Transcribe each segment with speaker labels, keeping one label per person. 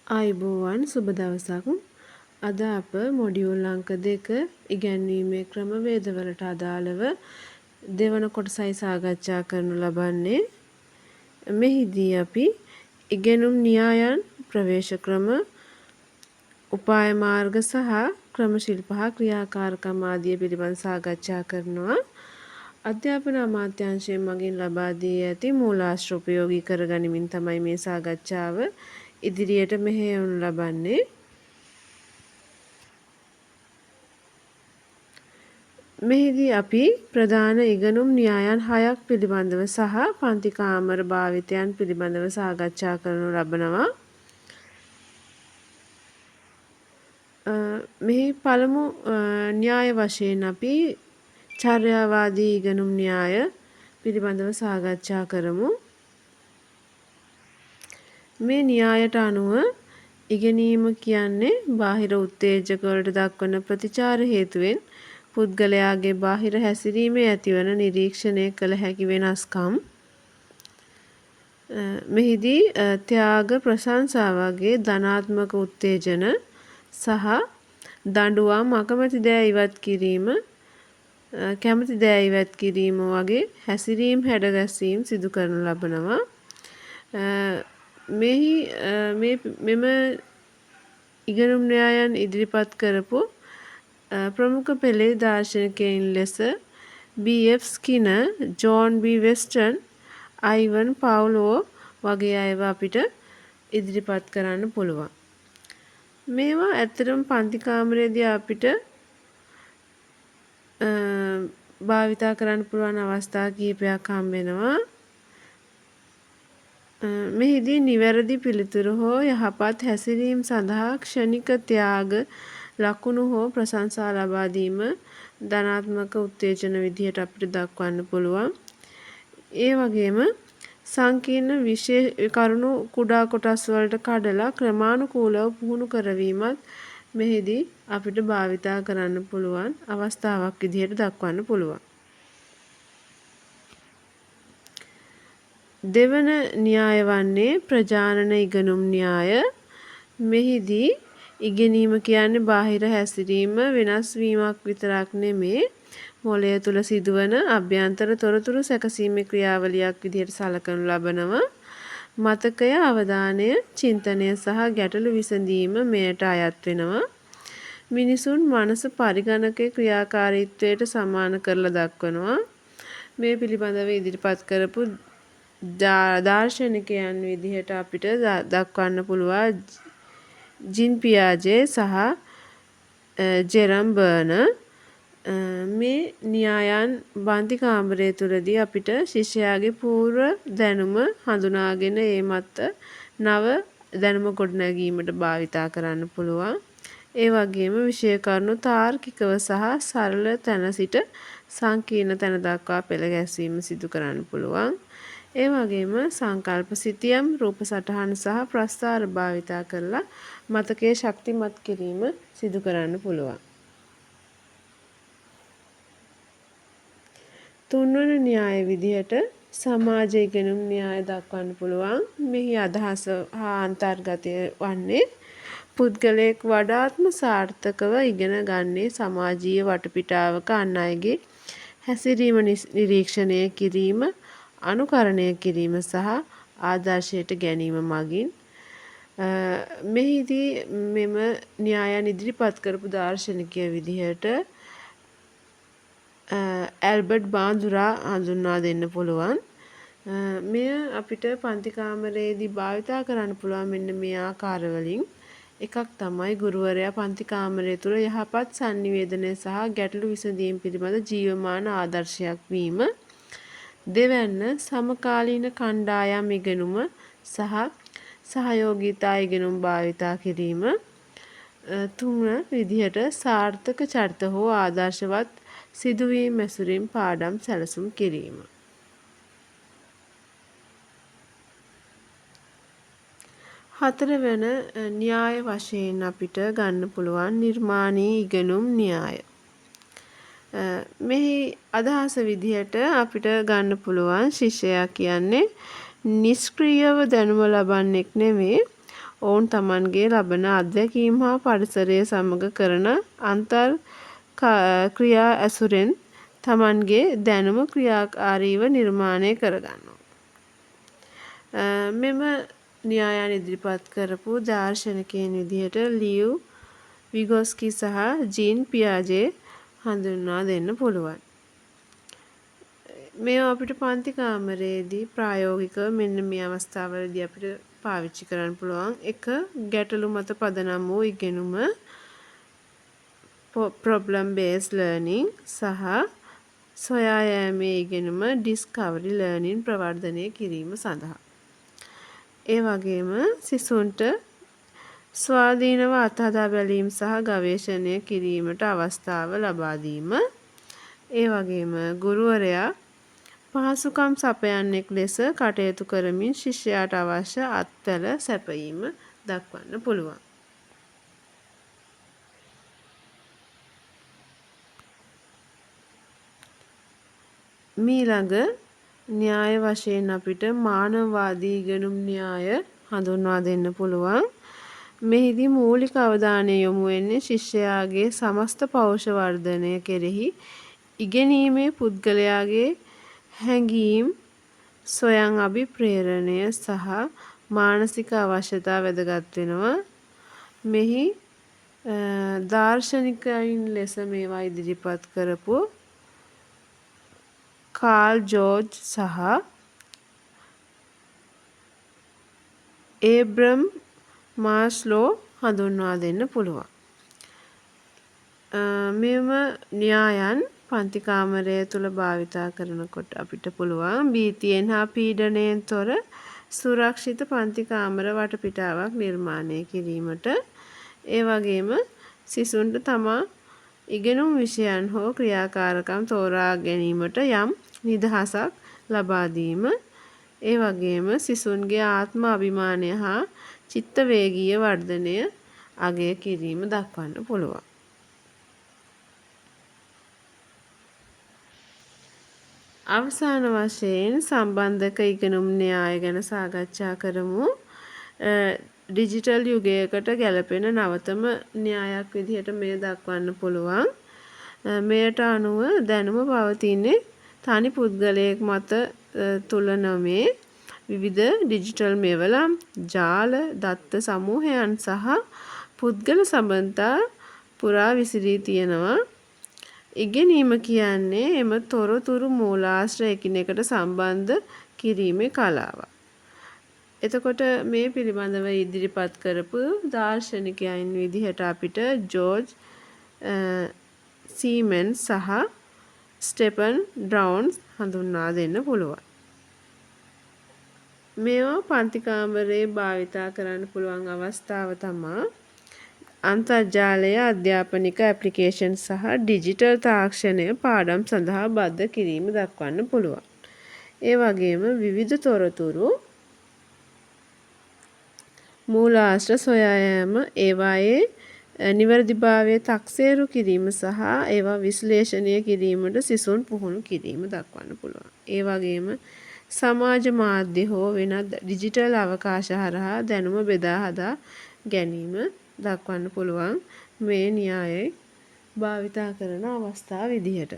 Speaker 1: ආයුබෝවන් සුබ දවසක්. අද අප මොඩියුල් අංක 2 ඉගැන්වීමේ ක්‍රමවේදවලට අදාළව දෙවන කොටසයි සාකච්ඡා කරනු ලබන්නේ. මෙහිදී අපි ඉගෙනුම් න්‍යායන්, ප්‍රවේශ ක්‍රම, උපාය මාර්ග සහ ක්‍රම ශිල්ප හා ක්‍රියාකාරකම් ආදිය පිළිබඳ සාකච්ඡා කරනවා. අධ්‍යාපන අමාත්‍යාංශය මගින් ලබා දී ඇති මූලාශ්‍ර උපයෝගී කරගනිමින් තමයි මේ සාකච්ඡාව ඉදිරියට මෙහෙයවනු ලබන්නේ. මෙහිදී අපි ප්‍රධාන ඉගෙනුම් න්‍යායන් 6ක් පිළිබඳව සහ පන්ති කාමර භාවිතයන් පිළිබඳව සාකච්ඡා කරනු ලබනවා. මෙහි පළමු න්‍යාය වශයෙන් අපි චර්යාවාදී ඉගෙනුම් න්‍යාය පිළිබඳව සාකච්ඡා කරමු. මේ න්‍යායට අනුව ඉගෙනීම කියන්නේ බාහිර උත්තේජක වලට දක්වන ප්‍රතිචාර හේතුවෙන් පුද්ගලයාගේ බාහිර හැසිරීමේ ඇතිවන නිරීක්ෂණය කළ හැකි වෙනස්කම්. මෙහිදී ත්‍යාග, ප්‍රශංසා වගේ ධනාත්මක උත්තේජන සහ දඬුවම්, අකමැති දෑ ඉවත් කිරීම, කැමති දෑ ඉවත් කිරීම වගේ හැසිරීම් හැඩගැස්වීම් සිදු කරනු ලබනවා. මෙහි මෙම ඉගෙනුම් න්‍යායන් ඉදිරිපත් කරපු ප්‍රමුඛ පෙළේ දාර්ශනිකයින් ලෙස B F. Skinner, John B. Weston, Ivan Pavlov වගේ අයව අපිට ඉදිරිපත් කරන්න පුළුවන්. මේවා ඇත්තටම පන්ති කාමරයේදී අපිට භාවිතා කරන්න පුළුවන් අවස්ථා කිහිපයක් හම්බ වෙනවා. මෙහිදී නිවැරදි පිළිතුරු හෝ යහපත් හැසිරීම් සඳහා ක්ෂණික ත්‍යාග, ලකුණු හෝ ප්‍රශංසා ලබා දීම ධනාත්මක උත්තේජන විදිහට අපිට දක්වන්න පුළුවන්. ඒ වගේම සංකීර්ණ විෂය කරුණු කුඩා කොටස් වලට කඩලා ක්‍රමානුකූලව පුහුණු කරවීමත් මෙහිදී අපිට භාවිතා කරන්න පුළුවන් අවස්ථාවක් විදිහට දක්වන්න පුළුවන්. දෙවන න්‍යාය වන්නේ ප්‍රජානන ඉගෙනුම් න්‍යාය. මෙහිදී ඉගෙනීම කියන්නේ බාහිර හැසිරීම වෙනස් වීමක් විතරක් නෙමේ, මොළය තුළ සිදුවන අභ්‍යන්තර තොරතුරු සැකසීමේ ක්‍රියාවලියක් විදිහට සලකනු ලබනවා. මතකය, අවධානය, චින්තනය සහ ගැටලු විසඳීම මෙයට අයත් වෙනවා. මිනිසුන් මනස පරිගණකයේ ක්‍රියාකාරීත්වයට සමාන කරලා දක්වනවා. මේ පිළිබඳව ඉදිරිපත් කරපු දාර්ශනිකයන් විදිහට අපිට දක්වන්න පුළුවන් ජින් පියාජේ සහ ජෙරම් බර්නර්. මේ න්‍යායන් පන්ති කාමරය තුළදී අපිට ශිෂ්‍යයාගේ පූර්ව දැනුම හඳුනාගෙන ඒ මත නව දැනුම ගොඩනැගීමට භාවිතා කරන්න පුළුවන්. ඒ වගේම විෂය කරුණු තාර්කිකව සහ සරල තැන සිට සංකීර්ණ තැන දක්වා පෙළ ගැස්වීම සිදු කරන්න පුළුවන්. ඒ වගේම සංකල්ප සිතියම්, රූප සටහන් සහ ප්‍රස්තාර භාවිතා කරලා මතකයේ ශක්තිමත් කිරීම සිදු කරන්න පුළුවන්. තුන්වන න්‍යාය විදිහට සමාජ ඉගෙනුම් න්‍යාය දක්වන්න පුළුවන්. මෙහි අදහස හා අන්තර්ගතය වන්නේ පුද්ගලයෙක් වඩාත්ම සාර්ථකව ඉගෙන ගන්නේ සමාජීය වටපිටාවක අන් අයගේ හැසිරීම නිරීක්ෂණය කිරීම, අනුකරණය කිරීම සහ ආදර්ශයට ගැනීම මගින්. මෙහිදී මෙම න්‍යායන් ඉදිරිපත් කරපු දාර්ශනිකය විදිහට ඇල්බර්ට් බාඳුරා හඳුන්වා දෙන්න පුළුවන්. මෙය අපිට පන්ති කාමරයේදී භාවිතා කරන්න පුළුවන් මෙන්න මේ ආකාරවලින්. එකක් තමයි ගුරුවරයා පන්ති කාමරය තුළ යහපත් සන්නිවේදනය සහ ගැටලු විසඳීම පිළිබඳ ජීවමාන ආදර්ශයක් වීම. දෙවැන්න සමකාලීන කණ්ඩායම් ඉගෙනුම සහ සහයෝගීතා ඉගෙනුම් භාවිතා කිරීම. තුන විදිහට සාර්ථක චරිත හෝ ආදර්ශවත් සිදුවීම් ඇසුරින් පාඩම් සැලසුම් කිරීම. හතරවන න්‍යාය වශයෙන් අපිට ගන්න පුළුවන් නිර්මාණී ඉගෙනුම් න්‍යාය. මෙහි අදහස විදිහට අපිට ගන්න පුළුවන් ශිෂ්‍යයා කියන්නේ නිෂ්ක්‍රීයව දැනුම ලබන්නෙක් නෙමේ, ඔවුන් තමන්ගේ ලබන අත්දැකීම් හා පරිසරය සමග කරන අන්තර් ක්‍රියා ඇසුරෙන් තමන්ගේ දැනුම ක්‍රියාකාරීව නිර්මාණය කරගන්නවා. මෙම න්‍යායන් ඉදිරිපත් කරපු දාර්ශනිකයන් විදිහට ලියු විගොස්කි සහ ජීන් පියාජේ හඳුන්වා දෙන්න පුළුවන්. මේවා අපිට පන්ති කාමරයේදී ප්‍රායෝගිකව මෙන්න මේ අවස්ථාවලදී අපිට පාවිච්චි කරන්න පුළුවන්. එක, ගැටලු මත පදනම් වූ ඉගෙනුම problem based learning සහ සොයා යෑමේ ඉගෙනුම discovery learning ප්‍රවර්ධනය කිරීම සඳහා. ඒ වගේම සිසුන්ට ස්වාධීනව අත්හදා බැලීම් සහ ගවේෂණය කිරීමට අවස්ථාව ලබා දීම. ඒ වගේම ගුරුවරයා පහසුකම් සපයන්නෙක් ලෙස කටයුතු කරමින් ශිෂ්‍යයාට අවශ්‍ය අත්වැල සැපයීම දක්වන්න පුළුවන්. මීළඟ න්‍යාය වශයෙන් අපිට මානවවාදී ඉගෙනුම් න්‍යාය හඳුන්වා දෙන්න පුළුවන්. මෙහිදී මූලික අවධානය යොමු වෙන්නේ ශිෂ්‍යයාගේ සමස්ත පෞරුෂ වර්ධනය කෙරෙහි ඉගෙනීමේ පුද්ගලයාගේ හැඟීම්, ස්වයං අභිප්‍රේරණය සහ මානසික අවශ්‍යතා වැදගත් වෙනවා. මෙහි දාර්ශනිකයින් ලෙස මේවා ඉදිරිපත් කරපු කාල් ජෝර්ජ් සහ ඒබ්‍රම් මාස්ලෝ හඳුන්වා දෙන්න පුළුවන්. මෙම න්‍යායන් පන්ති කාමරය තුළ භාවිතා කරනකොට අපිට පුළුවන් භීතියෙන් හා පීඩනයෙන් තොර සුරක්ෂිත පන්ති කාමර වටපිටාවක් නිර්මාණය කිරීමට, ඒ වගේම සිසුන්ට තමා ඉගෙනුම් විෂයන් හෝ ක්‍රියාකාරකම් තෝරා ගැනීමට යම් නිදහසක් ලබා දීම, ඒ වගේම සිසුන්ගේ ආත්ම අභිමානය හා චිත්ත වේගීය වර්ධනය අගය කිරීම දක්වන්න පුළුවන්. අවසාන වශයෙන් සම්බන්ධක ඉගෙනුම් න්‍යාය ගැන සාකච්ඡා කරමු. ඩිජිටල් යුගයකට ගැලපෙන නවතම න්‍යායක් විදිහට මෙය දක්වන්න පුළුවන්. මෙයට අනුව දැනුම පවතින්නේ තනි පුද්ගලයෙක් මත තුල නොමේ විවිධ ඩිජිටල් මෙවලම්, ජාල, දත්ත සමූහයන් සහ පුද්ගල සබඳතා පුරා විසිරී තියෙනවා. ඉගෙනීම කියන්නේ එම තොරතුරු මූලාශ්‍ර එකිනෙකට සම්බන්ධ කිරීමේ කලාවක්. එතකොට මේ පිළිබඳව ඉදිරිපත් කරපු දාර්ශනිකයන් විදිහට අපිට ජෝර්ජ් සීමන් සහ ස්ටෙපන් ඩ්‍රවුන්ස් හඳුන්වා දෙන්න පුළුවන්. මේවා පන්ති කාමරයේ භාවිතා කරන්න පුළුවන් අවස්ථාව තමා අන්තර්ජාලය, අධ්‍යාපනික ඇප්ලිකේෂන් සහ ඩිජිටල් තාක්ෂණය පාඩම් සඳහා බද්ධ කිරීම දක්වන්න පුළුවන්. ඒ වගේම විවිධ තොරතුරු මූලාශ්‍ර සොයා යාම, ඒවායේ නිවැරදිභාවය තක්සේරු කිරීම සහ ඒවා විශ්ලේෂණය කිරීමට සිසුන් පුහුණු කිරීම දක්වන්න පුළුවන්. ඒ වගේම සමාජ මාධ්‍ය හෝ වෙනත් ඩිජිටල් අවකාශ හරහා දැනුම බෙදා හදා ගැනීම දක්වන්න පුළුවන් මේ න්‍යායය භාවිතා කරන අවස්ථා විදිහට.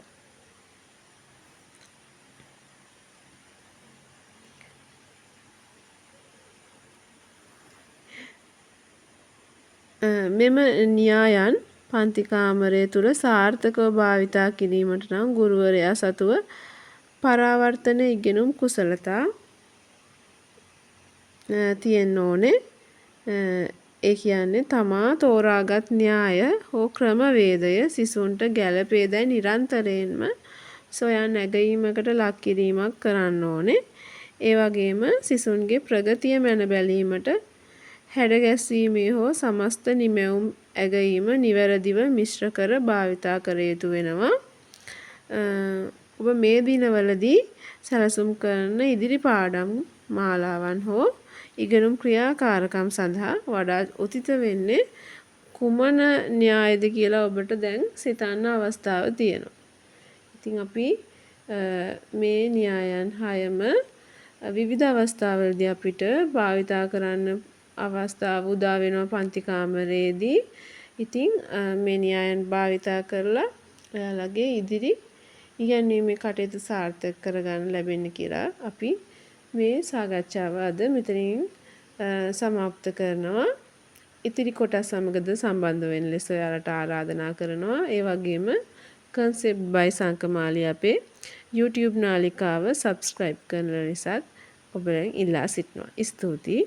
Speaker 1: මෙම න්‍යායන් පන්ති කාමරය තුළ සාර්ථකව භාවිතා කිරීමට නම් ගුරුවරයා සතුව පරාවර්තන ඉගෙනුම් කුසලතා තියෙන්න ඕනේ. ඒ කියන්නේ තමා තෝරාගත් න්‍යාය හෝ ක්‍රමවේදය සිසුන්ට ගැළපේදැයි නිරන්තරයෙන්ම සොයා නැගීමකට ලක් කිරීමක් කරන්න ඕනේ. ඒ වගේම සිසුන්ගේ ප්‍රගතිය මැන බැලීමට හැඩගැස්වීමේ හෝ සමස්ත නිමැවුම් ඇගයීම නිවැරදිව මිශ්‍ර කර භාවිතා කර යුතු වෙනවා. ඔබ මේ දිනවලදී සැලසුම් කරන ඉදිරි පාඩම් මාලාවන් හෝ ඉගෙනුම් ක්‍රියාකාරකම් සඳහා වඩා උචිත වෙන්නේ කුමන න්‍යායද කියලා ඔබට දැන් සිතන්න අවස්ථාව තියෙනවා. ඉතින් අපි මේ න්‍යායන් හයම විවිධ අවස්ථාවලදී අපිට භාවිතා කරන්න අවස්ථාව උදා වෙනවා පන්ති කාමරයේදී. ඉතින් මේ න්‍යායන් භාවිතා කරලා ඔයාලගේ ඉදිරි ඉගැන්වීමේ කටයුතු සාර්ථක කරගන්න ලැබෙන්න කියලා අපි මේ සාකච්ඡාව අද මෙතනින් සමාප්ත කරනවා. ඉතිරි කොටස් සමගද සම්බන්ධ වෙන ලෙස ඔයාලට ආරාධනා කරනවා. ඒ වගේම කන්සෙප්ට් බයි සංකමාලි අපේ YouTube නාලිකාව සබ්ස්ක්‍රයිබ් කරන ලෙසත් ඔබෙන් ඉල්ලා සිටිනවා. ස්තුතියි.